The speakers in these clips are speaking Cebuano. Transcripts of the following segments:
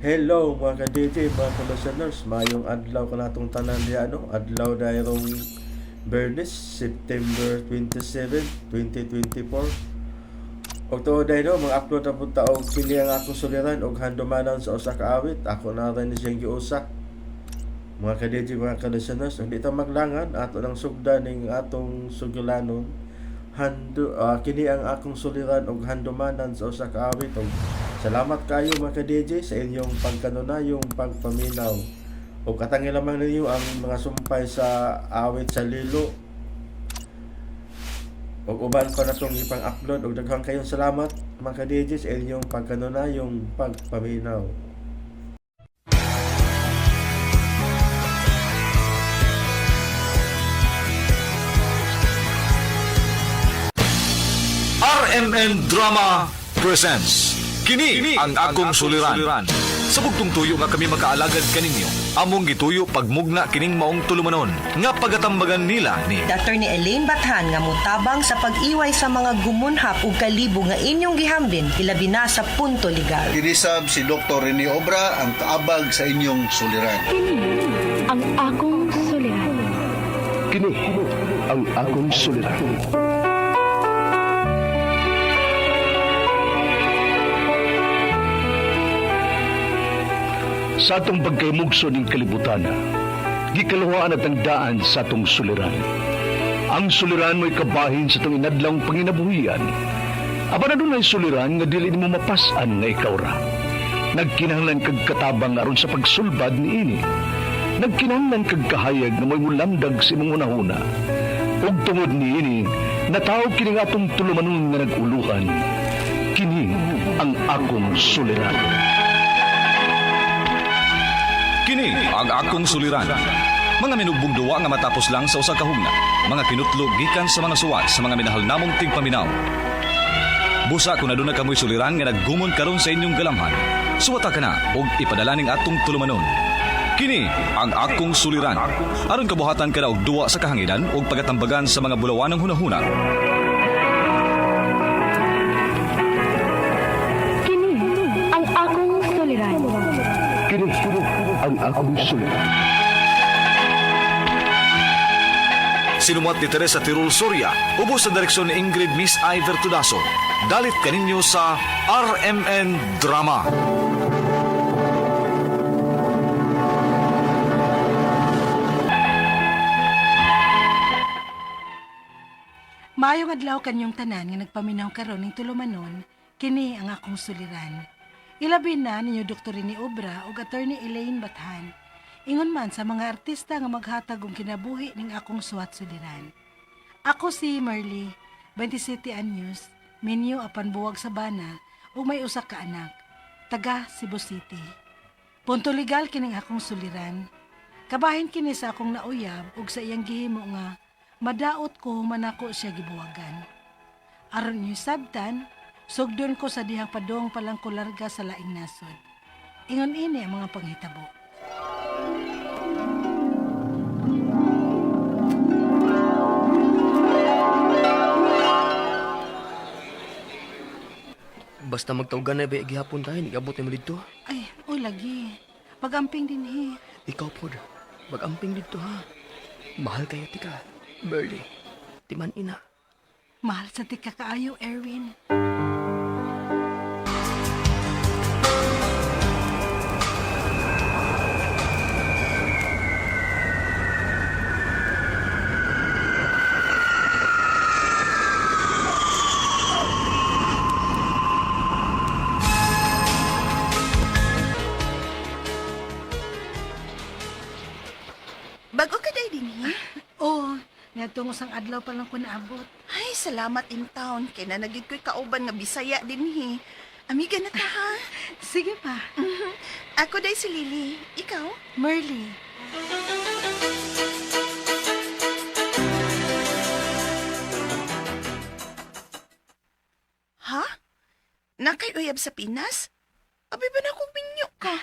Hello mga ka-DJ, mga ka-listeners. Mayong adlaw ka natong tanan diha, no? Adlaw dayrong Bernes, September 27, 2024. Og tuod day no, mga-upload na punta og kini ang akong suliran og handumanan sa usa ka awit. Ako na rin siyang giusa. Mga ka-DJ, mga ka-listeners, ug di ta maglangan ato nang sugdan ning atong sugilanon. Handu kini ang akong suliran og handumanan sa usa ka awit. Og salamat kayo mga ka-DJ sa inyong pagkanunayong pagpaminaw. Og katangi lamang ninyo ang mga sumpay sa awit sa lilo ug uban pa natong ipang-upload. Og daghang kayong salamat mga ka-DJ sa inyong pagkanunayong pagpaminaw. RMN Drama presents Kini ang akong suliran. Sa bugtong tuyo nga kami makaalagad kaninyo, among gituyo pagmugna kining maong tulumanon nga pagatambagan nila ni Attorney Elaine Bathan nga motabang sa pag-iway sa mga gumunhap ug kalibo nga inyong gihambin ilabi na sa punto legal. Kinisab si Dr. Rene Obra ang kaabag sa inyong suliran. Kini ang akong suliran. Kini ang akong suliran. Sa atong pagkaymugso ning kalibutan, gikaluhaan at ang daan sa atong suliran. Ang suliran mo'y kabahin sa atong inadlawng panginabuhian. Apan adunay suliran nga dili nimo mapas-an nga ikaw ra. Nagkinahanglan kag katabang aron sa pagsulbad niini. Nagkinahanglan kag kahayag nga mo'y mulamdag sa imong hunahuna. Ug tungod niini, nataw kini nga atong tulumanon nga nag-uluhan. Kini ang akong suliran. Kini ang akong suliran. Mga minugbong duwa nga matapos lang sa usa ka hugna, mga kinutlog gikan sa mga suwat sa mga minahal namong tigpaminaw. Busa kung aduna kamoy suliran nga naggumon karon sa inyong galamhan, suwata ka na og ipadala ning atong tulumanon. Kini ang akong suliran. Aron kabuhatan ka na og duwa sa kahanginan ug pagatambagan sa mga bulawanang hunahuna. Kini ang akong suliran. Kini ang akong suliran. Sinumuat ni Teresa Tirul Soria, ubos sa direksyon ni Ingrid Miss Iver Tudaso. Dalit kaninyo sa RMN Drama. Maayong adlaw kanyong tanan nga nagpaminaw karon ning tulumanon, kini ang akong suliran. Ilabi na ninyo Dr. Rene Obra ug Attorney Elaine Bathan. Ingon man sa mga artista nga maghatag og kinabuhi ning akong suwat suliran. Ako si Merly, 27 anyos, minyo apan buwag sa bana ug may usa ka anak, taga Cebu City. Punto legal kining akong suliran. Kabahin kini sa akong nauyab ug sa iyang gihimo nga madaot ko manako siya gibuwagan. Aron niyo sabtan, sugdon ko sa dihang padong palang ko larga sa laing nasod. Ingon ini ang mga panghitabo. Basta magtawgan na ba gihapon tayo, nag-abot na mo dito. Ay, o lagi. Pagamping din he. Ikaw pod, mag-amping dito ha. Mahal kayo tika, Merly. Timan ina. Mahal sa tika kaayo, Erwin. Bago ka day dinhi? Oo, ngadtong usang adlaw pa lang ko naabot. Ay, salamat in town. Kay na nagid ko'y kauban nga Bisaya dinhi. Amiga na ta ha. Sige pa, Ako day si Lily. Ikaw? Merly. Ha? Nakay uyab sa Pinas? Abi ba na akong minyo ka?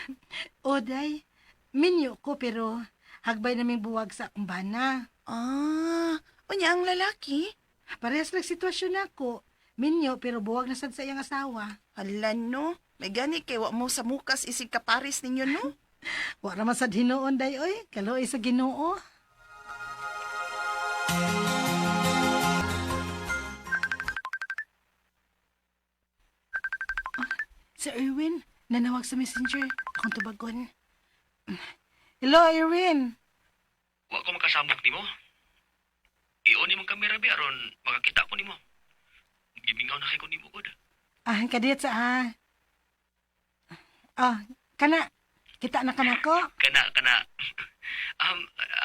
O, day, minyo ko pero hagbay naming buwag sa akong bana. Ah, unya ang lalaki? Parehas lang sitwasyon nako. Minyo pero buwag na sad sa iyang asawa. Hala no. May gani kay wa mo sa mukas isig kaparis ninyo no? Wa ra man sad hinuon day oy, kaluoy sa Ginoo. Ah, si Erwin, nanawag sa messenger. Akong tubagon. Hello, Erwin. Wa ko makasamok nimo. I-on imong kamera bi aron makakita ko nimo. Gimingaw na kay ko nimo gud. Ah, kadiyot sa ah. Ah, kana. Kita na kana ko. Kana kana.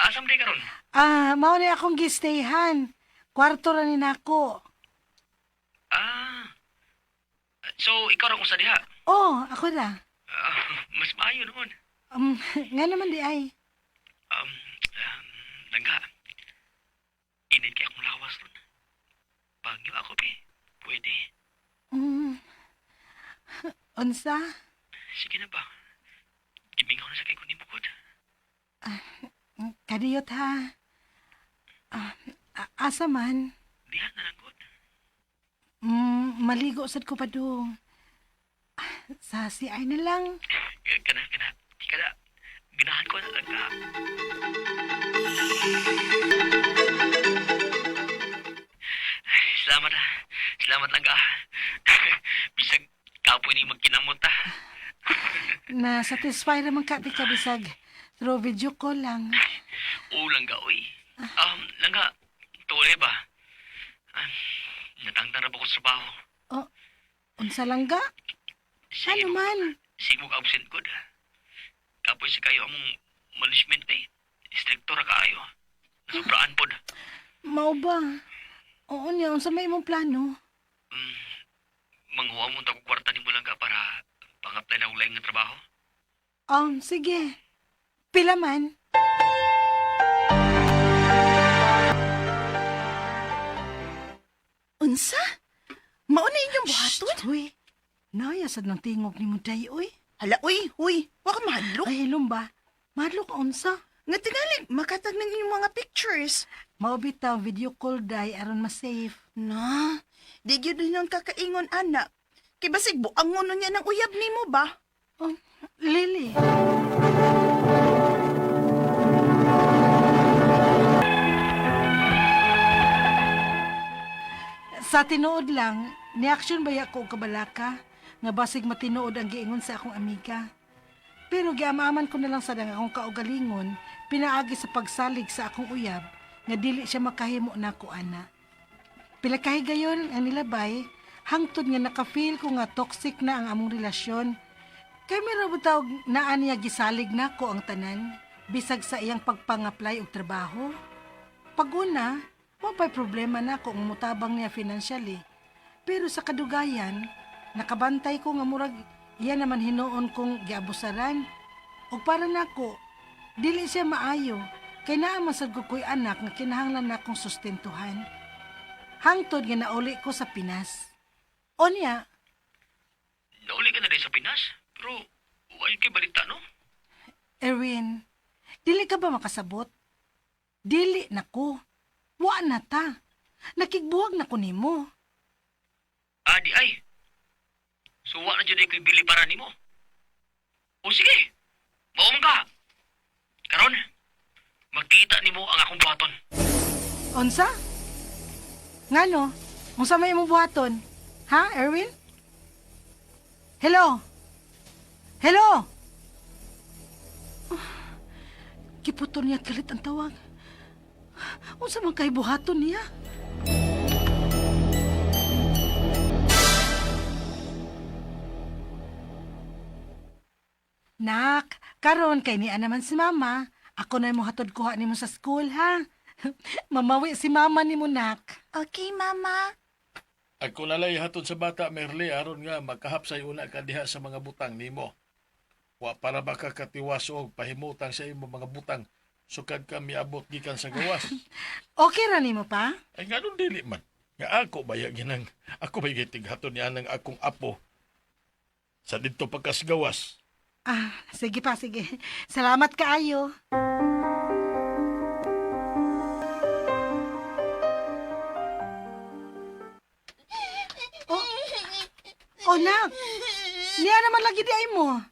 Asam day karon? Ah, mao ni akong gistayhan. Kwarto ra ni nako. Ah. So ikaw ra usa diha. Oh, ako ra. Ah, mas maayo noon. Nga naman di ay. Um, um langga. Init kay akong lawas ron. Bagyo ako be. Pwede. Unsa? Sige na ba? Gimingaw na sa kay ko nimo gud. Kadiyot ha. Ah, asa man? Diha na lang gud. Maligo sad ko pa dong. Ah, sa CI na lang. Kana kana. Di ka na. Ganahan ko na langga. Ay, salamat ah. Salamat langga. Bisag kapoy ni magkinamot ah. Na satisfy raman ka di ka bisag through video call lang. Oo langga oy. Langga, tuloy ba? Ah, natangtang na ba ko sa trabaho? Oh, unsa lang ga? Sige Ano mo- man? Sige mo ka-absent good. Kapoy sa kayo among management eh. Stricto ra kaayo. Nasubraan pod. Mao ba? Oo niya, unsa may imong plano? Manghuwa mo ta ko kwarta nimo langga para pang-apply na og laing nga trabaho. Sige. Pila man? Unsa? Mao na inyong buhaton? Shh, uy. Naya sad ng tingog ni mo day, uy. Hala uy, huy, wa ka mahadlok. Ay, hilom ba? Madlok ka unsa? Nga tingali makatag ng inyong mga pictures. Mao bitaw video call day aron ma-safe. Na, di gyud ninyo kakaingon anak. Kay basig buangon niya ng uyab nimo ba? Oh, Lily. Sa tinuod lang, ni-action ba ko og kabalaka nga basig matinuod ang giingon sa akong amiga. Pero giamaaman ko na lang sa dang akong kaugalingon, pinaagi sa pagsalig sa akong uyab nga dili siya makahimo nako ana. Pila kahigayon ang nilabay, hangtod nga naka-feel ko nga toxic na ang among relasyon. Kay meron ba tawag naa niya gisalig nako ang tanan, bisag sa iyang pagpang-apply og trabaho? Pag-una, wa pa'y problema na kung mutabang niya financially. Pero sa kadugayan, nakabantay ko nga murag iya naman hinuon kong giabusaran. Og para nako, dili siya maayo kay naa man sad ko ko'y anak nga kinahanglan nakong sustentuhan. Hangtod nga nauli ko sa Pinas. O niya, Nauli ka na rin sa Pinas, pero wala kay balita no? Erwin, dili ka ba makasabot? Dili na ko. Wa na ta. Nakigbuwag na ko nimo. Ah, di ay. So wa na jud ay ko'y bili para nimo. O sige, mao man ka. Karon, magkita nimo ang akong buhaton. Unsa? Ngano? Unsa may imong buhaton? Ha, Erwin? Hello? Hello? Ah, Giputol niya kalit ang tawag. Unsa man kay buhaton niya? Nak, karon kay niya naman si mama. Ako na mo hatod kuha nimo sa school, ha? Mamawi si mama nimo, nak. Okay, mama. Ako nalay hatod sa bata, Merle, aron nga makahapsay una ka diha sa mga butang nimo. Wa para ba ka katiwas og pahimutang sa imo mga butang sukad ka miabot gikan sa gawas. Okay ra nimo pa? Ay nganong dili man. Nga ako baya ginang ako ba gitighaton niya ng akong apo sa didto pagkasgawas. Ah, sige pa, sige. Salamat kaayo. Oh, oh nak. Niya naman lagi di ay mo.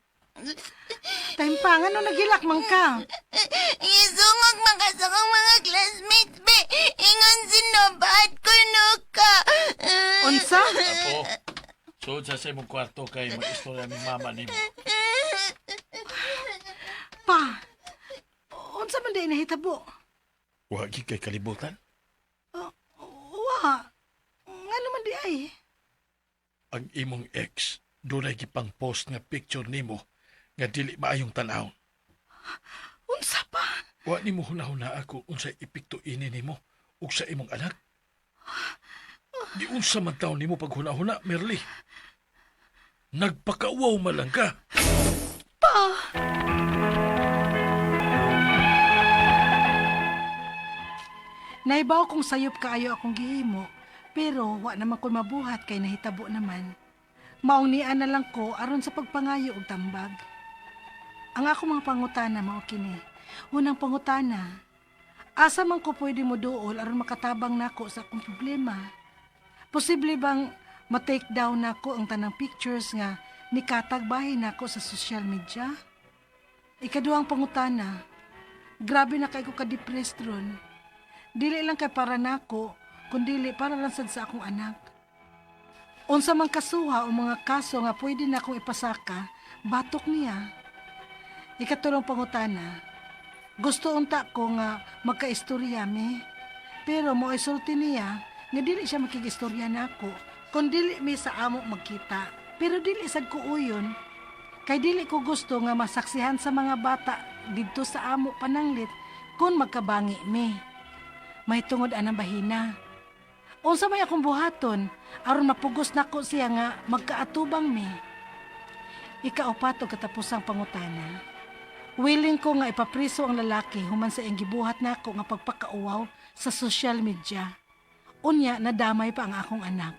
Time pa, ngano nagilak man ka? Isungog man ka sa akong mga classmates, be. Ingon sinobad ko no ka. Unsa? Apo, suod sa imong kwarto kay mag-istorya ni mama nimo. Pa, unsa man di nahitabo? Wa gyud kay kalibutan. Wa. Ngano man di ay? Ang imong ex dunay gipang post nga picture nimo nga dili maayong tan-awon. Unsa pa? Wa nimo hunahuna ako unsay epekto ini nimo ug sa imong anak. Giunsa man taon nimo paghuna-huna, Merly. Nagpakauwaw man lang ka. Pa! Naibaw kong sayop kaayo akong gihimo, pero wa naman ko mabuhat kay nahitabo naman. Maong nian na lang ko aron sa pagpangayo og tambag. Ang ako mga pangutana mao kini. Unang pangutana, asa man ko pwede mo duol aron makatabang nako sa akong problema? Posible bang ma-take down nako ang tanang pictures nga nikatag bahin nako sa social media? Ikaduhang pangutana, grabe na kay ko ka-depressed ron. Dili lang kay para nako, kundili para lang sad sa akong anak. Unsa man kasuha o mga kaso nga pwede na akong ipasaka, batok niya. Ikatulong pangutana, gusto unta ko nga magkaistorya mi. Pero mo isulti niya nga dili siya makigistorya nako, kun dili mi sa amo magkita. Pero dili sad ko uyon. Kay dili ko gusto nga masaksihan sa mga bata didto sa amo pananglit kung magkabangi mi. May tungod anang bahina. Unsa may akong buhaton aron mapugos nako siya nga magkaatubang mi. Ikaupat og katapusang pangutana. Willing ko nga ipapriso ang lalaki human sa iyang gibuhat nako nga pagpakauwaw sa social media. Unya nadamay pa ang akong anak.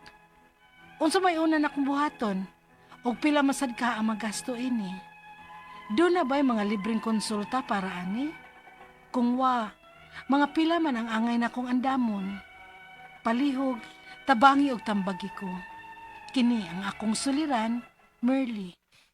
Unsa may una nakong buhaton? Og pila masad ka ang magasto ini? Doon na ba'y mga libreng konsulta para ani? Kung wa, mga pila man ang angay na kong andamon. Palihog, tabangi og tambagi ko. Kini ang akong suliran, Merly.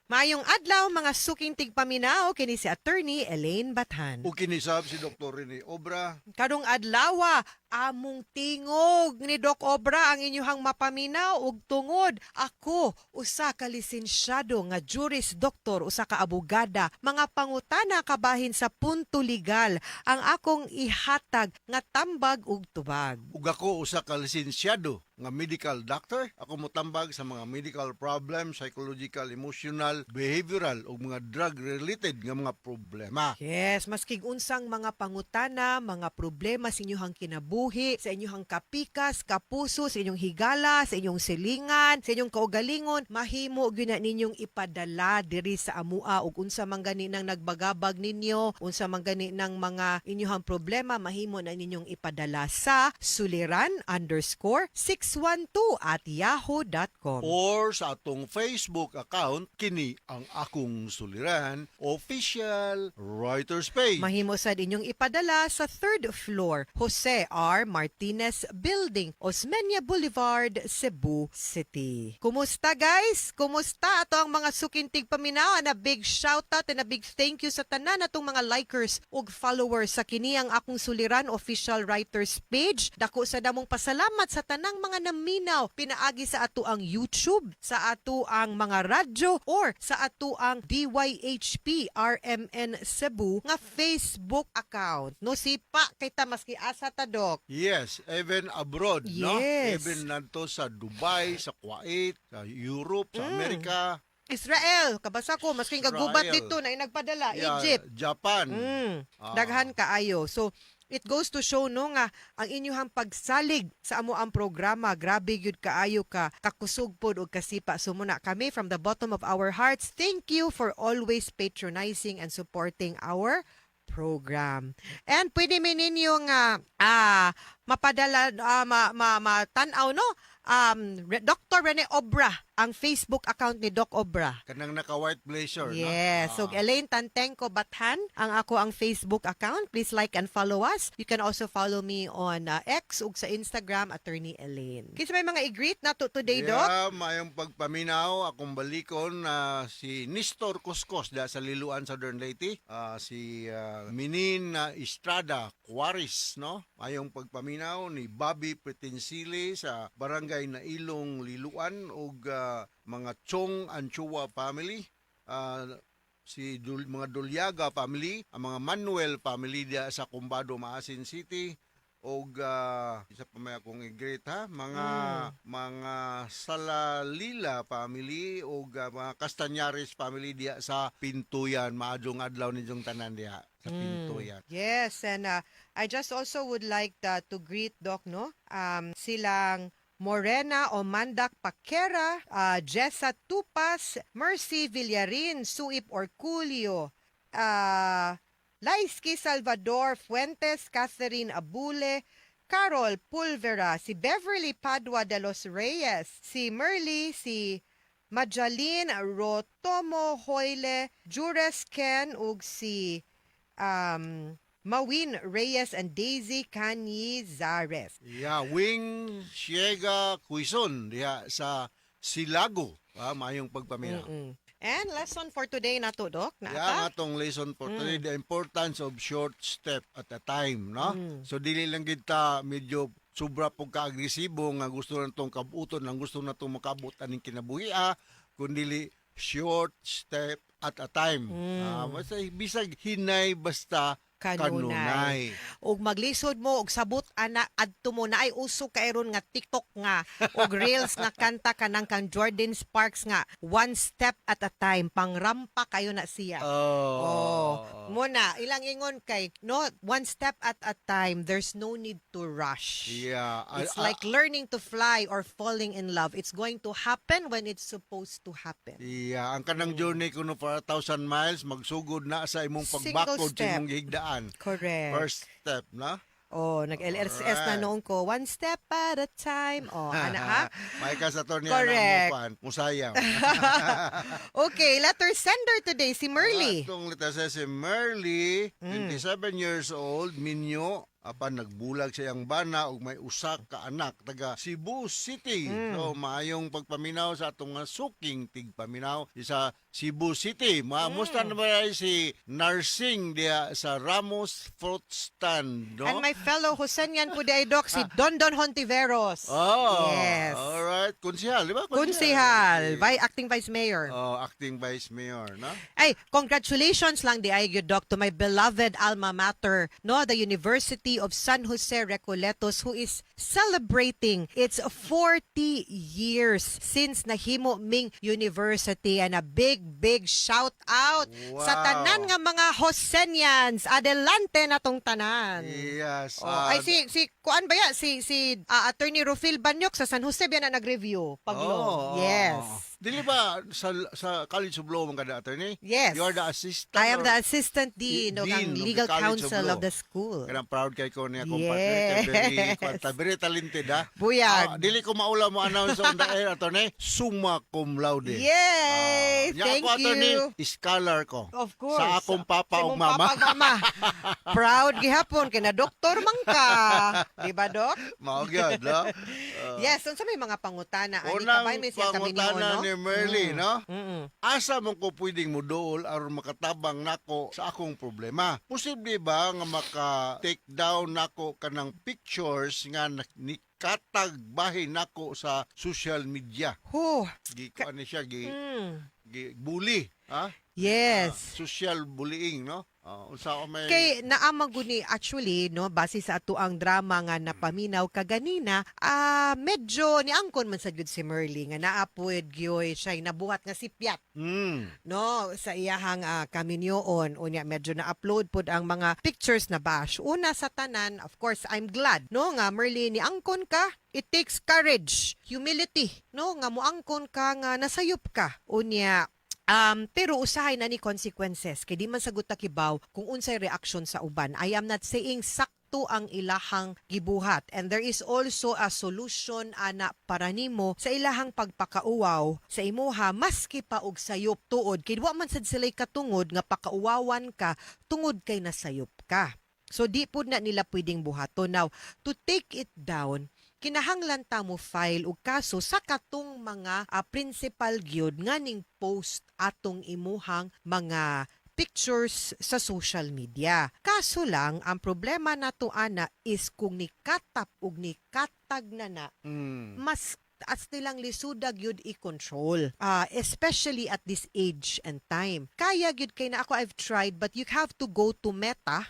Maayong adlaw mga suking tigpaminaw kini si Attorney Elaine Bathan. Ug kinisab si Dr. Rene Obra. Karong adlaw, among tingog ni Doc Obra ang inyuhang mapaminaw ug tungod ako usa ka lisensyado nga juris doctor, usa ka abogada, mga pangutana kabahin sa punto legal ang akong ihatag nga tambag ug tubag. Ug ako usa ka lisensyado nga medical doctor. Ako motambag sa mga medical problems, psychological, emotional, behavioral ug mga drug related nga mga problema. Yes, maski unsang mga pangutana, mga problema sa inyong kinabuhi, sa inyong kapikas, kapuso, sa inyong higala, sa inyong silingan, sa inyong kaugalingon, mahimo gyud na ninyong ipadala diri sa amua ug unsa man gani nang nagbagabag ninyo, unsa man gani nang mga inyong problema, mahimo na ninyong ipadala sa suliran_612@yahoo.com. Or sa atong Facebook account, kini ang akong suliran official writers page. Mahimo sad inyong ipadala sa third floor, Jose R. Martinez Building, Osmeña Boulevard, Cebu City. Kumusta guys? Kumusta ato ang mga sukintig paminaw? Na big shoutout and a big thank you sa tanan atong mga likers ug followers sa kini ang akong suliran official writers page. Dako sa damong pasalamat sa tanang mga naminaw pinaagi sa ato ang YouTube, sa ato ang mga radyo or sa ato ang DYHP RMN Cebu nga Facebook account. No sipa kay ta maski asa ta, Dok. Yes, even abroad, no? Yes. Even nanto sa Dubai, sa Kuwait, sa Europe, sa Amerika, Israel, kabasa ko maski gagubat Israel. dito na nagpadala, yeah, Egypt. Japan. Ah. Daghan kaayo. So it goes to show no nga ang inyuhang pagsalig sa amo ang programa, grabe gyud kaayo ka kakusog pod og kasipa. So muna kami from the bottom of our hearts, thank you for always patronizing and supporting our program. And pwede mi ninyo nga mapadala, ma, ma, matan-aw no Dr. Rene Obra ang Facebook account ni Doc Obra. Kanang naka-white blazer, no? Yes. So, Elaine Tantengco Bathan, ang ako ang Facebook account. Please like and follow us. You can also follow me on X ug sa Instagram, Attorney Elaine. Kinsa may mga i-greet na to today, Doc? Yeah, mayong pagpaminaw, akong balikon na si Nestor Coscos da sa Liloan, Southern Leyte, si Minin Estrada Quaris, no? Mayong pagpaminaw ni Bobby Pretensili sa Barangay Nailong, Liloan ug mga Chong Anchua family, mga Dulyaga family, ang mga Manuel family diya sa Combado, Maasin City, og isa pa may akong i-greet ha, mga Salalila family og mga Castañares family diya sa Pintuyan. Maadjong adlaw ninyong tanan diya sa Pintuyan. Yes, and I just also would like to greet Doc, no? Silang Morena Omandak Paquera, Jessa Tupas, Mercy Villarin, Suip Orculio, Laiski Salvador Fuentes, Catherine Abule, Carol Pulvera, si Beverly Padua de los Reyes, si Merly, si Majaline Rotomo Hoyle, Jures Ken, ug si Mawin Reyes and Daisy Canizares. Yeah, Wing Siega Quezon diha sa Silago. Maayong pagpaminaw. And lesson for today na to, Doc. Na Yeah, ang atong lesson for today, the importance of short step at a time, no? So dili lang kita medyo sobra pong ka-agresibo nga gusto na tong kabuton, ang gusto na tong makabot aning kinabuhi, kundi short step at a time. Basta bisag hinay basta Kanunay. kanunay. Og maglisod mo og sabot ana adto mo na ay uso kairon nga TikTok nga og Reels nga kanta kanang kang Jordan Sparks nga "One Step at a Time", pangrampa kayo na siya. Oh. Oh, muna ilang ingon kay no, one step at a time, there's no need to rush. It's like learning to fly or falling in love. It's going to happen when it's supposed to happen. Yeah, ang kanang journey kuno for 1,000 miles magsugod na sa imong Single pagbakod sa step. imong gihigdaan. Correct. First step, no? Oh, nag-LSS na noon ko. One step at a time. Oh, ana ha? May ka sa torni Correct. mo kuan, musayaw. Okay, letter sender today si Merly. Atong letter sender si Merly, 27 years old, minyo, apan nagbulag sa iyang bana ug may usa ka anak taga Cebu City. So maayong pagpaminaw sa atong nga suking tigpaminaw sa Cebu City. Mamusta na ba ay si Narsing diya sa Ramos Fruit Stand, no? And my fellow Josenian po di Doc, si Don Don Hontiveros. Oh, Yes. all right. Konsihal, di ba? Kunsihal, acting vice mayor. Oh, acting vice mayor, no? Ay, congratulations lang di ay gyud, Doc, to my beloved alma mater, no, the University of San Jose Recoletos, who is celebrating its 40 years since nahimo ming university, and a big big shout out sa tanan nga mga Josenians. Adelante na tong tanan. Yes. Oh, ay si kuan ba ya si Attorney Rufil Banyok sa San Jose ba na nag-review paglo. Oh. Yes. Dili ba sa College of Law man kada, attorney? Yes. You are the assistant I am or the assistant dean of dean ang of the legal College of counsel Law. of the school. Kanang proud kay ko niya akong partner kay very kwanta, very talented ha. Buyag. Dili ko maula mo announce on the air, attorney. Summa cum laude. Yay! Nya Thank ako, attorney, you. scholar ko. Of course. Sa akong papa Sa ug imong mama. papa ug mama. Proud gihapon kay na doktor man ka. Di ba, Doc? Mao gyud, no? Yes, unsa may mga pangutana ani Unang kabay may siya kami pangutana no? ni Merly, no? Asa man ko pwedeng muduol aron makatabang nako sa akong problema? Posible ba nga maka-take down nako kanang pictures nga nikatag bahin nako sa social media? Huh. Gi kuan ni siya gi bully, ha? Yes. Social bullying, no? Unsa ko may Kay naamang guni actually no, base sa ato ang drama nga napaminaw kaganina, medyo niangkon man sa gyud si Merly nga naa pod gyoy siya nabuhat nga sipyat no sa iyahang kaminyoon. Unya medyo na-upload pod ang mga pictures na bash. Una sa tanan, of course, I'm glad no nga Merly ni angkon ka. It takes courage, humility, no, nga moangkon ka nga nasayop ka. Unya pero usahay na ni consequences kay di man sagot ta kibaw kung unsay reaction sa uban. I am not saying sakto Ato ang ilahang gibuhat. And there is also a solution ana para nimo sa ilahang pagpakauwaw sa imuha maski pa og sayop tuod kay wa man sad sila'y katungod nga pakauwawan ka tungod kay nasayop ka. So di pud na nila pwedeng buhaton. Now, to take it down, kinahanglan ta mo file og kaso sa katong mga principal gyud nga ning post atong imuhang mga pictures sa social media. Kaso lang, ang problema nato ana is kung nikatap ug nikatag na na, mas as nilang lisuda gyud i-control. Especially at this age and time. Kaya gyud kay na ako, I've tried, but you have to go to Meta,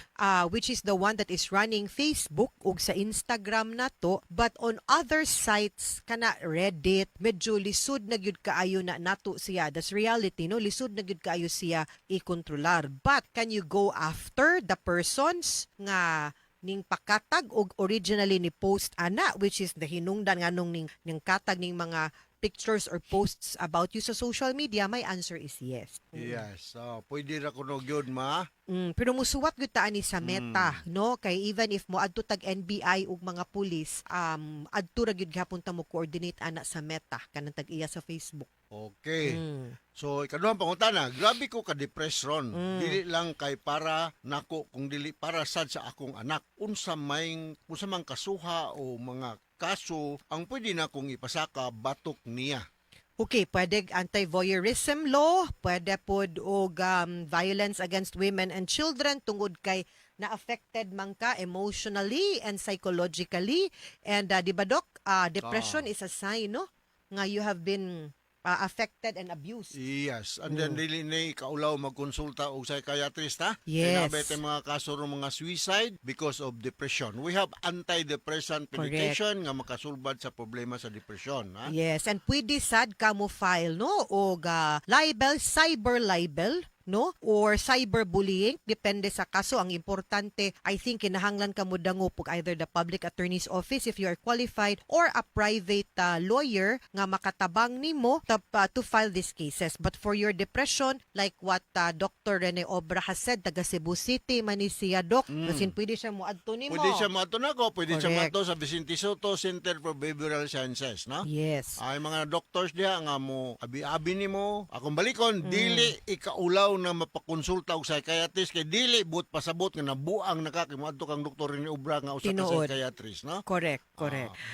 which is the one that is running Facebook ug sa Instagram na to, but on other sites kana Reddit, medyo lisod na gyud kaayo na nato siya. That's reality, no? Lisod na gyud kaayo siya i-kontrolar. But can you go after the persons nga ning pakatag og originally ni post ana, which is the hinungdan nganong ning katag ning mga pictures or posts about you sa social media? My answer is yes. Yes. So, pwede ra kuno gyud ma. Pero musuwat gyud ta ani sa Meta, no? Kay even if mo adto tag NBI ug mga pulis, adto ra gyud gihapon ta mo coordinate ana sa Meta kanang tag iya sa Facebook. Okay. So, ikaduhang pangutana, grabe ko ka-depress ron. Dili lang kay para nako kung dili para sad sa akong anak. Unsa mang kasuha o mga kaso ang pwede na kong ipasaka batok niya? Okay, pwede anti-voyeurism law, pwede pod og violence against women and children tungod kay na-affected man ka emotionally and psychologically. And di ba, Doc, depression is a sign, no, nga you have been affected and abused. Yes, and then dili ni kaulaw magkonsulta og psychiatrist, ha. Yes. Kay naa mga kaso ng mga suicide because of depression. We have antidepressant medication nga makasulbad sa problema sa depression, ha. Yes, and pwede sad ka mo file, no, og libel, cyber libel, no, or cyberbullying, depende sa kaso. Ang importante, I think kinahanglan ka mo dangop og either the public attorney's office if you are qualified or a private lawyer nga makatabang nimo to file these cases. But for your depression, like what Dr. Rene Obra has said, taga Cebu City man ni siya, Doc, basin pwede siya moadto nimo. Pwede siya moadto nako, pwede siya moadto sa Vicente Soto Center for Behavioral Sciences, no? Yes. Ay mga doctors diha nga mo abi-abi nimo. Akong balikon, dili ikaulaw na mapakonsulta og psychiatrist kay dili buot pasabot nga nabuang na ka kay moadto kang Doktor ni Obra nga usa ka psychiatrist, no? Correct.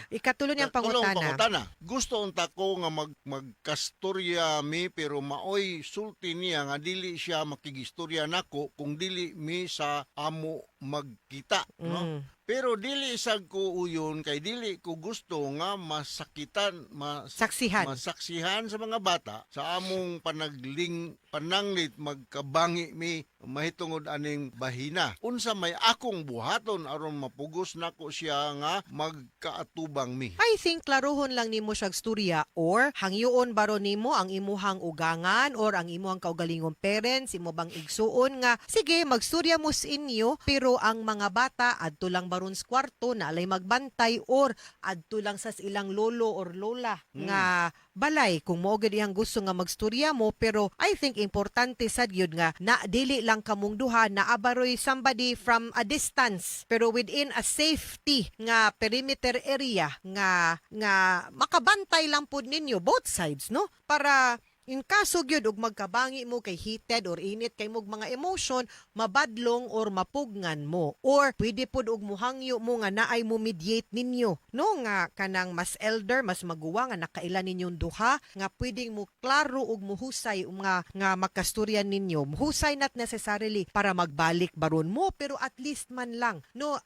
Ikatulo niyang Ikatulong pangutana. Pangutana. Gusto unta ko nga magkastorya mi pero maoy sulti niya nga dili siya makigistorya nako kung dili mi sa amo magkita, no? Pero dili sad ko uyon kay dili ko gusto nga masakitan Saksihan. Masaksihan sa mga bata sa among panagling pananglit magkabangi mi mahitungod aning bahina. Unsa may akong buhaton aron mapugos nako siya nga magkaatubang mi? I think klarohon lang nimo siya storya or hangyoon baro nimo ang imuhang ugangan or ang imuhang kaugalingong parents, imo bang igsuon nga sige, magstorya mo sa inyo, pero ang mga bata adto lang baron sa kwarto na alay magbantay or adto lang sa ilang lolo or lola nga balay kung mao gid iyang gusto nga magstorya mo. Pero I think importante sad gyud nga na dili lang kamong duha, na abaroy somebody from a distance pero within a safety nga perimeter area nga nga makabantay lang pud ninyo both sides, no, para in kaso gyud og magkabangi mo kay heated or init kay mog mga emotion, mabadlong or mapugngan mo. Or pwede pud og muhangyo mo nga naay mo mediate ninyo, no, nga kanang mas elder, mas maguwa nga nakaila ninyong duha nga pwedeng mo klaro og muhusay nga nga makasturya ninyo. Husay not necessarily para magbalik baron mo, pero at least man lang, no,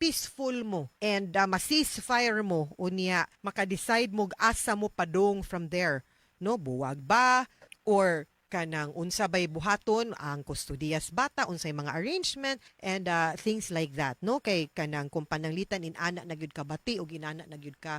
peaceful mo and ma-ceasefire mo, unya maka-decide mo asa mo padung from there, no, buwag ba or kanang unsa bay buhaton ang kustodiyas bata, unsay mga arrangement and things like that, no, kay kanang kung pananglitan inana na gyud ka bati og inana na gyud ka.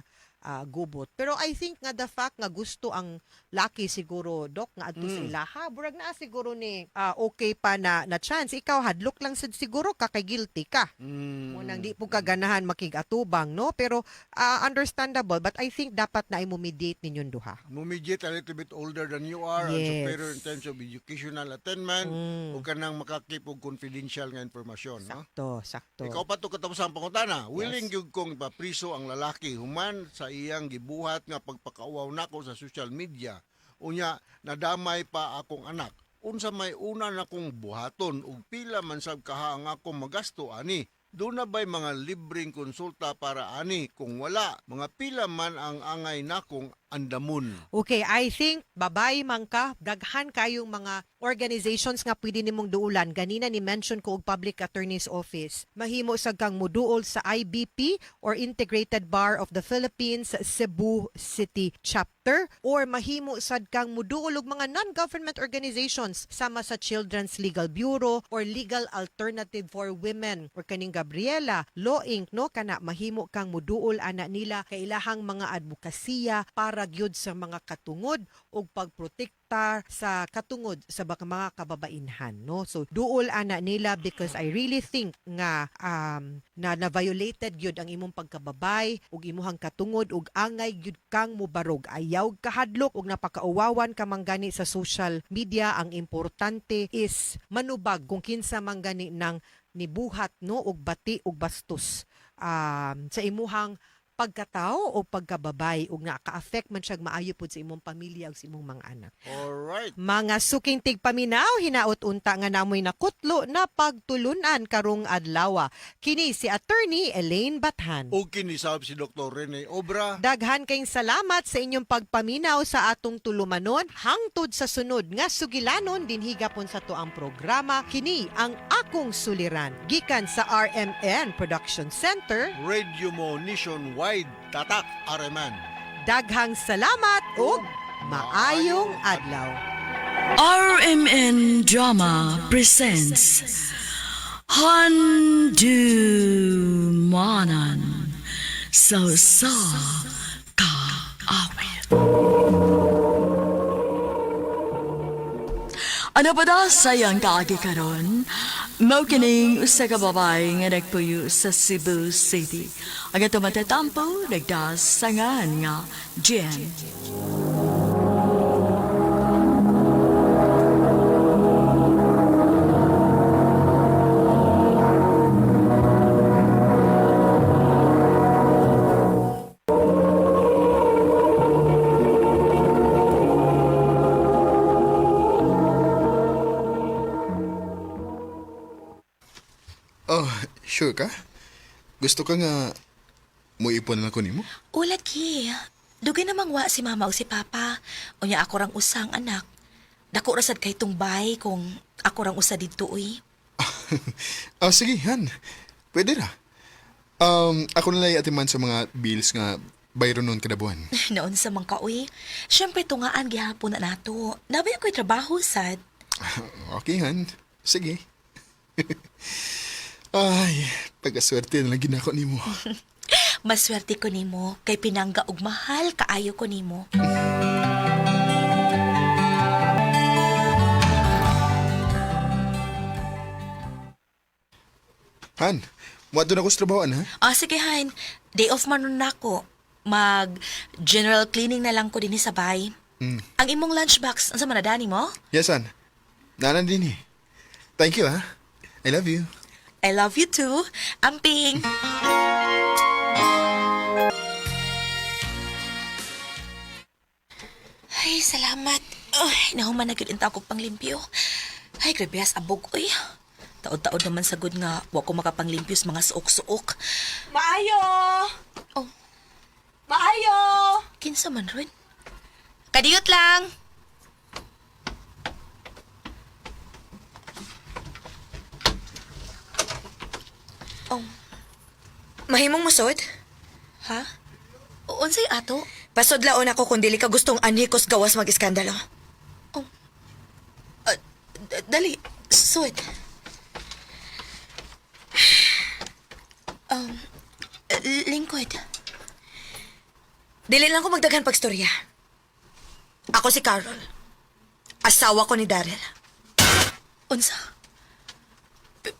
gubot. Pero I think nga the fact nga gusto ang laki siguro dok nga adto sa ilaha, burag naa siguro ni okay pa na na chance. Ikaw hadlok lang sad siguro ka kay guilty ka. Munang di po ka ganahan makig-atubang, no? Pero understandable, but I think dapat na i-mediate ninyong duha. Mumidjit a little bit older than you are and superior in terms of educational attainment ug kanang makakip og confidential nga impormasyon, no? Sakto, sakto. Ikaw pa to katapos ang pangutana. Willing gyud kong ipapriso ang lalaki human sa iyang gibuhat nga pagpakauwaw nako sa social media. Unya nadamay pa akong anak. Unsa may una nakong buhaton ug pila man sab kaha ang akong magasto ani. Doon na ba'y mga libreng konsulta para ani? Kung wala, mga pila man ang angay nakong andamon. Okay, I think babay man ka, daghan kayong mga organizations nga pwede nimong duulan. Ganina ni mention ko og Public Attorney's Office. Mahimo sad kang muduol sa IBP or Integrated Bar of the Philippines Cebu City Chapter, or mahimo sad kang muduol og mga non-government organizations sama sa Children's Legal Bureau or Legal Alternative for Women or kaning Gabriela Law Inc., no, kana mahimo kang muduol ana nila kay ilahang mga advokasya para gyud sa mga katungod ug pagprotektar sa katungod sa baka mga kababainhan, no. So duol ana nila because I really think nga na na violated gyud ang imong pagkababay ug imuhang katungod ug angay gyud kang mubarog. Ayaw kahadlok ug napakauwawan ka man gani sa social media. Ang importante is manubag kung kinsa man gani nang nibuhat, no, og bati ug bastos sa imuhang pagkatao o pagkababay ug naka-affect man siya maayo pud sa imong pamilya ug sa imong mga anak. Alright. Mga suking tigpaminaw, hinaot unta nga namoy nakutlo na pagtulunan karong adlaw. Kini si Attorney Elaine Bathan. Ug kini sab si Dr. Rene Obra. Daghan kayong salamat sa inyong pagpaminaw sa atong tulumanon hangtod sa sunod nga sugilanon dinhi gapon sa tuang programa. Kini ang Akong Suliran gikan sa RMN Production Center, Radio Mo Nationwide, Tatak RMN. Daghang salamat ug maayong adlaw. RMN Drama presents Handumanan sa sa Kaawit. Ano pa da sayang kaagi karon? Mao kining usa ka babae nga nagpuyo sa Cebu City. Ang atong matatampo nagdasangan nga Jen. Oh, sure ka? Gusto ka nga muipon na ko nimo? Ulagi. Dugay namang wa si mama o si papa. Unya ako rang usang anak. Dako ra sad kay tungbay kung ako rang usa didto uy. Ah, sige, Han. Pwede ra. Ako na lang atiman sa mga bills nga bayro noon kada buwan. Noon sa man ka uy. Syempre tungaan gihapon na nato. Nabay ako'y trabaho sad. Okay, Han. Sige. Ay, pagkaswerte na lang ginako nimo. Maswerte ko nimo kay pinangga og mahal kaayo ko nimo. Han, muadto na ko sa trabahoan, ha? Ah, sige Han. Day off man nun nako. Mag general cleaning na lang ko dinhi sa bay. Ang imong lunchbox, unsa man na dani mo? Yes, Han. Nanan din eh. Thank you, ha? I love you. I love you too. Amping. Ay, salamat. Ay, nahuman na gyud inta ako panglimpyo. Ay, grabe as abog oy. Taod-taod naman sagud nga wa ko makapanglimpyo sa mga suok-suok. Maayo! Oh. Maayo! Kinsa man ron? Kadiyot lang. Oh, Mahimong musod? Ha? Unsay ato? Pasudlaon ako kung dili ka gustong anhikos gawas mag-iskandalo. Oh. Dali, sud. Um, lingkod. Dili lang ko magdaghan pagstorya. Ako si Carol. Asawa ko ni Daryl. Unsa?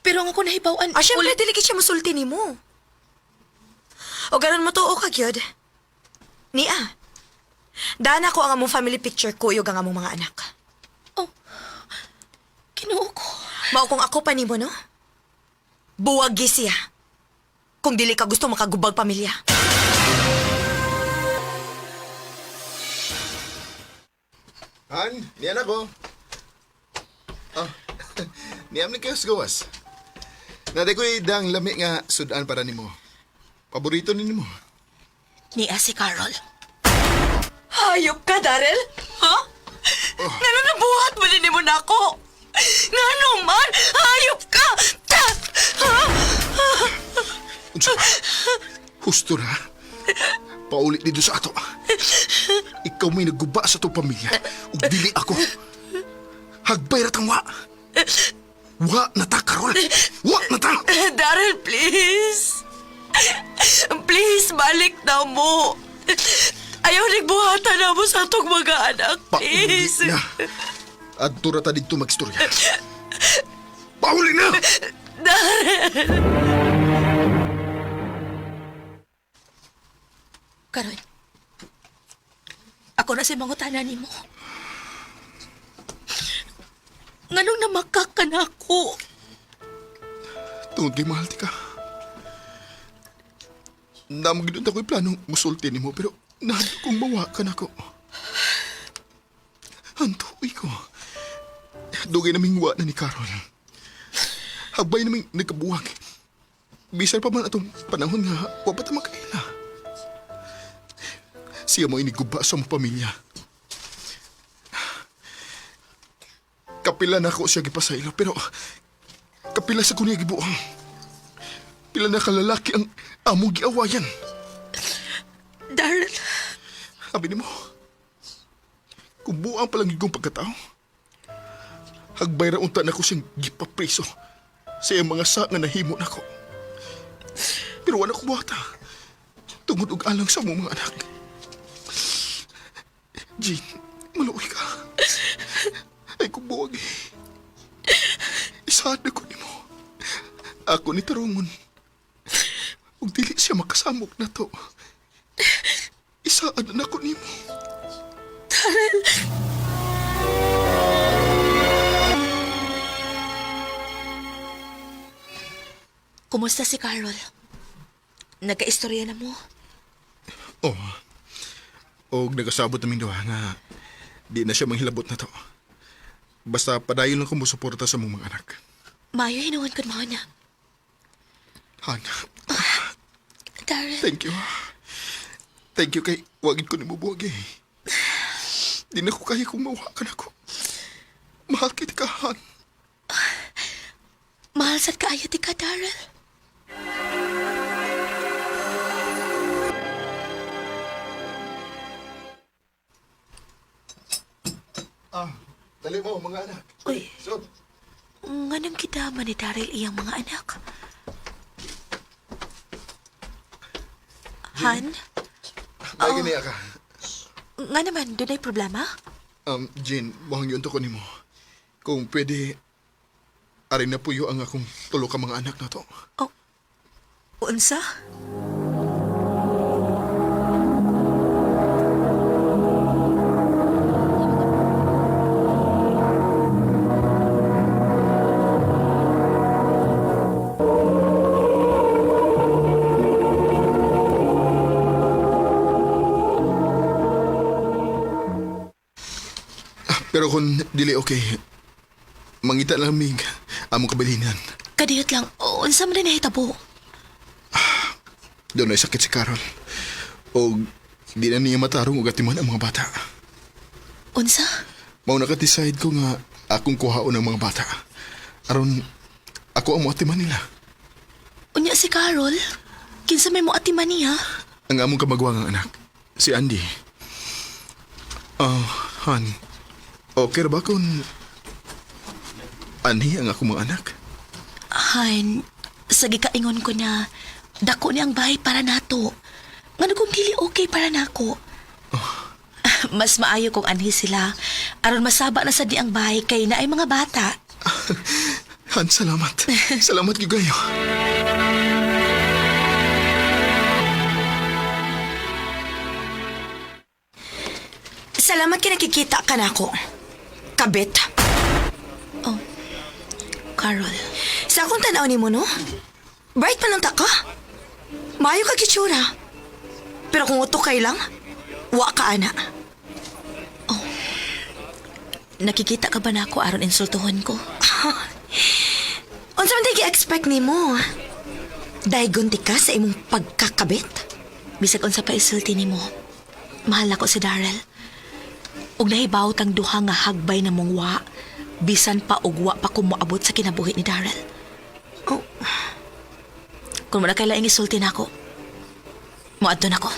Pero ang ako nahibaw-an... Ah, syempre, dili gid siya musulti nimo. O ganon mo tuo ka, gyud. Nia, daan ako ang among family picture kuyog ang among mga anak. Oh, Ginoo ko. Mao kung ako pa nimo, no? Buwagi siya. Kung dili ka gusto makagubag pamilya. Han, niyan ako. Oh, niyam ni kayo sa gawas. Naday ko'y dang lami nga sudan para nimo. Paborito ni nimo. Nia si Carol. Hayop ka, Daryl? Ha? Oh. Ngano nabuhat mo din mo na ako? Ngano man? Hayop ka! Ta! Ha? Unsa ba? Husto na. Paulit dito sa ato. Ikaw may nagguba sa itong pamilya. Ug dili ako. Hagbay ratang wa. Wa na ta, Karol. Wa na ta! Daryl, please. Please, balik na mo. Ayaw nagbuhatan na mo sa atong mga anak, please. Pauli na. Adto ra ta didto magstorya. Pauli na! Daryl! Karon. Ako na si mangutana nimo. Nganong namakak ka na ako? Tungod kay mahal ti ka. Namag doon ako'y planong musulti nimo pero nahadto kong mawakan ako. Antuoy ko. Dugay naming wa na ni Carol. Hagbay naming nagkabuwag. Bisan pa man atong panahon nga wa pa ta makaila. Siya mo iniguba sa mong pamilya. Kapila na ako siya gipasaylo pero kapila sa kunya gibuang. Pila na kalalaki ang among giawayan. Daryl, Sabi nimo, kung buang palang gigong pagkatao, hagbay ra unta na ko siyang gipapriso sa iyang mga sa nga nahimo nako. Pero wala ko buhata. Tungod og alang sa among mga anak. Jean, maluoy ka. Ay kung buwag eh. Isaad na ko nimo. Ako ni Tarungon. Ug dili siya makasamok na to. Isaad na ko nimo. Daryl. Kumusta si Carol? Nagkaistorya na mo? Oh. Og nagasabot naming duha nga di na siya manghilabot na to. Basta padayon lang ko musuporta sa mong mga anak. Mayo hinuon ko mao na. Han, Daryl, thank you. Thank you kay wagin ko nimo buwag eh. Di na ko kaya kung mawakan ako. Mahal kita ka, Han. mahal sad kaayo ti ka, Daryl. Ah, dali mo mga anak. Uy. So, Nganong kidama ni Daryl iyang mga anak? Han, may ganiya ka. nga naman, doon ay problema? Jean, muhang yun to ko nimo. Kung pwede, arin na puyo ang akong tulo ka mga anak na to. Unsa? Pero kung dili okay, mangita lang mig among kabilinan. Kadiyot lang, unsa man din nahitabo? Doon ay sakit si Carol. O di na niya matarong og atiman ang mga bata. Unsa? Mao naka-decide ko nga akong kuhaon ang mga bata. Aron ako ang moatiman nila. Unya si Carol? Kinsa may mo atiman niya? Ang among kamagwangang anak, si Andy. Oh, Han. Okay ra ba kung ani ang akong mga anak? Han, sa gikaingon ko na dako ni ang bahay para nato. Ngano kung dili okay para nako? Mas maayo kung anhi sila. Aron masaba na sa di ang bahay kay na ay mga bata. Han, salamat. Salamat gyud kayo. Salamat kay nakikita ka na ako. Kabit. Oh, Carol. Sa akong tanaw ni mo, no? Bright man lang ta ka. Maayo ka kitsura. Pero kung utok kay lang, wa ka ana. Oh. Nakikita ka ba na ako aron insultuhon ko? Unsa man tay gi-expect nimo? Daygon ti ka sa imong pagkakabit? Bisag unsa pa isulti nimo. Mahal ako si Darrell. Ug nahibaw tang duha nga hagbay na mong wa. Bisan pa og wa pa ko moabot sa kinabuhi ni Darrell. Oh. Kung wala kay laing isulti nako, moadto nako.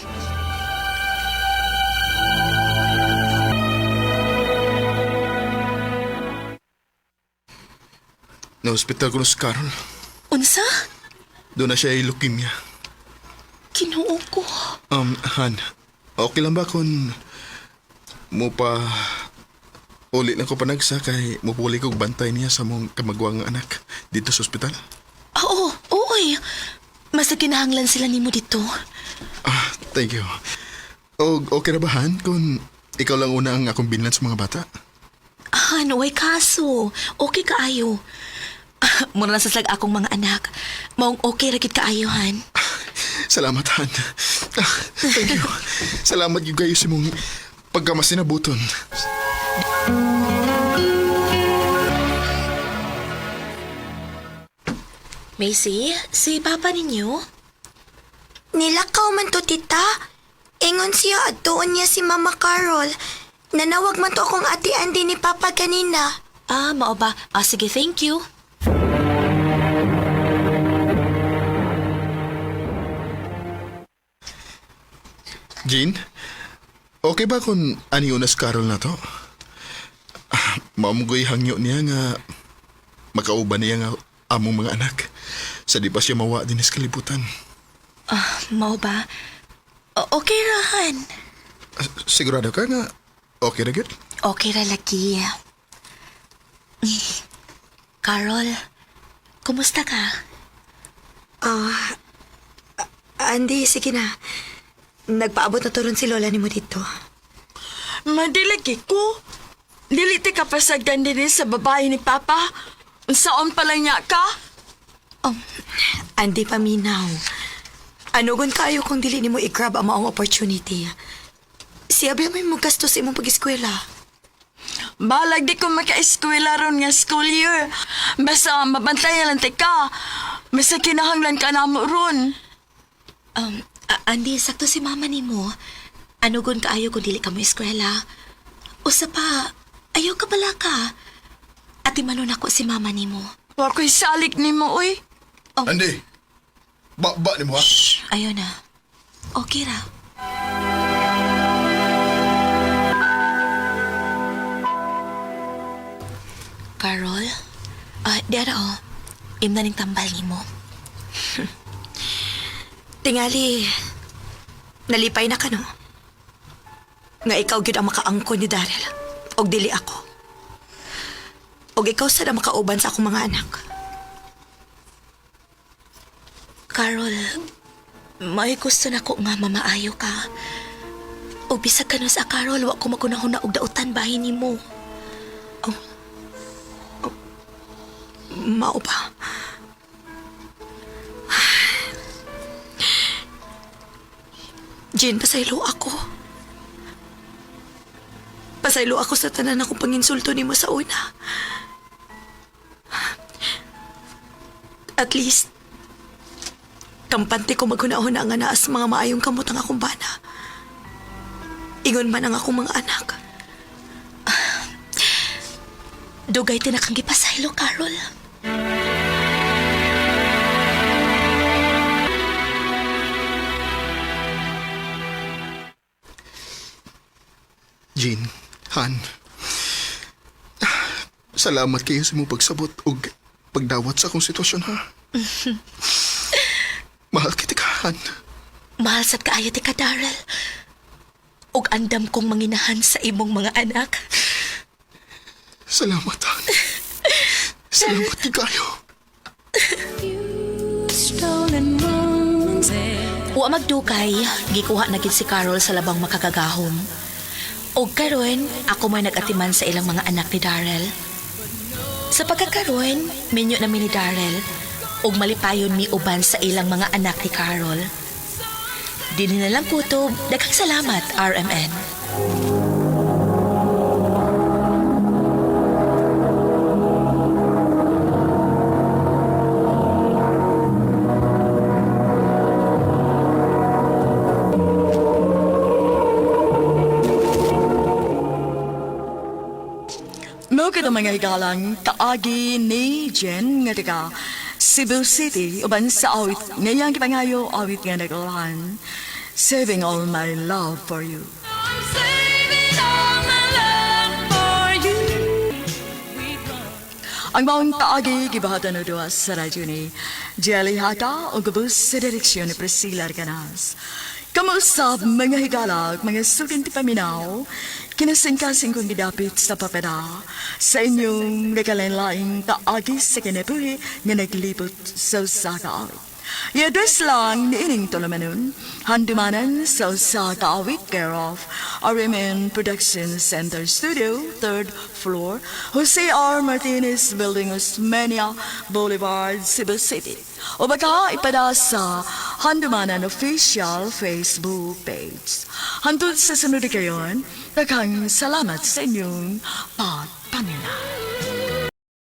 Na-hospital ko na si Carol. Unsa? Doon na siya ay leukemia. Kinuo ko. Han, okay lang ba kung mo pa uli lang ko panagsa kay mupuli kog bantay niya sa mong kamagwang anak dito sa ospital? Oo, oo ay. Mas kinahanglan sila nimo dito. Ah, thank you. O, okay na ba, Han, kung ikaw lang una ang akong binlan sa mga bata? Ah, no, way kaso. Okay kaayo. Muna na sa slag akong mga anak. Maong okay ra gid kaayo, Han. Salamat, Han. Ah, thank you. Salamat yung kayo sa mong pagkamasinabuton. Macy, si Papa ninyo? Nilakaw man to, tita. Ingon siya at doon niya si Mama Carol. Nanawag man to akong ate Andy ni Papa kanina. Ah, mao ba? Ah, sige, thank you. Jean, okay ba kung ani una si Carol na to? Ah, Mamugoy hangyo niya nga makauban niya nga among mga anak. Sa di pa siya mawa din sa kalibutan. Ah, mao ba? Okay ra, Han. Ah, sigurado ka nga okay na gyud? Okay ra lagi. Carol, kumusta ka? Ah, Andy, sige na. Nagpaabot na to ron si Lola nimo dito. Madilagi ko. Dili ti ka pasagdan din sa babae ni Papa. Unsaon pala niya ka? Oh, Andy, paminaw. Anugon kayo kung dili nimo i-grab ang maong opportunity. Siya ba may magasto sa imong pag-eskwela? Balag di ko maka-eskwela ron nga school year. Basta mabantayan lang ti ka. Basta kinahanglan ka na mo ron. Andy, sakto si mama nimo. Anugon kaayo kung dili ka mo eskwela. Usa pa, ayaw ka bala ka. Ati manon ako si mama nimo. Wa ko'y salik nimo, uy. Oh. Andy, ba-ba ni mo ha? Ayaw na. Okay ra. Carol, diara oh. Imna ning tambal nimo. Tingali, nalipay na ka, no? Nga ikaw gyud ang makaangkon ni Daryl. Og dili ako. Og ikaw sad ang makauban sa akong mga anak. Carol, may gusto na ko nga mamaayo ka. O bisag ka na sa Carol, wa ko magunahon na og dautan bahin nimo. Oh. Oh. Mao ba? Jean, pasaylo ako. Pasaylo ako sa tanan akong panginsulto nimo sa una. At least, kampante ko maghuna-huna nga naas mga maayong kamot ang akong bana. Ingon man ang akong mga anak. Dugay tinakang gipasaylo, Carol. Jean, Han, salamat kayo sa imong pagsabot ug pagdawat sa akong sitwasyon, ha? Mahal kita ka, Han. Mahal sad kaayo ti ka, Daryl. Ug andam kong manginahan sa imong mga anak. Salamat, Han. Salamat din kayo. Wa magdukay, gikuha na gid si Carol sa labang makakagahom. Og karon, ako may nag-atiman sa ilang mga anak ni Darrell. Sa pagkakaroon, minyo na mi ni Darrell ug malipayon mi uban sa ilang mga anak ni Carol. Dinhi na lang kutob, daghang salamat RMN. Mao kita mga higalang kaagi ni Jen nga taga Cebu City uban sa awit ngayang gipangayo awit nga naglahan Saving All My Love for You. Ang maong kaagi gibahatan o duha sa radyo ni Jelly Hata o gubos sa direksyon ni Priscilla Arganas. Kamusta mga higalag, mga sukin ti paminaw, kinasingkasing kong gidapit sa papeda sa inyong nagalain-laing kaagi sa kinabuhi nga naglibot sa usa ka awit. I-address lang ni ining tulumanon, handumanan sa usa ka awit care of RMN Production Center Studio, 3rd floor, Jose R. Martinez Building, Osmeña Boulevard, Cebu City. O baka ipada sa Handumanan Official Facebook page. Hantod sa sunod kayon, daghang salamat sa inyong pagpaminaw.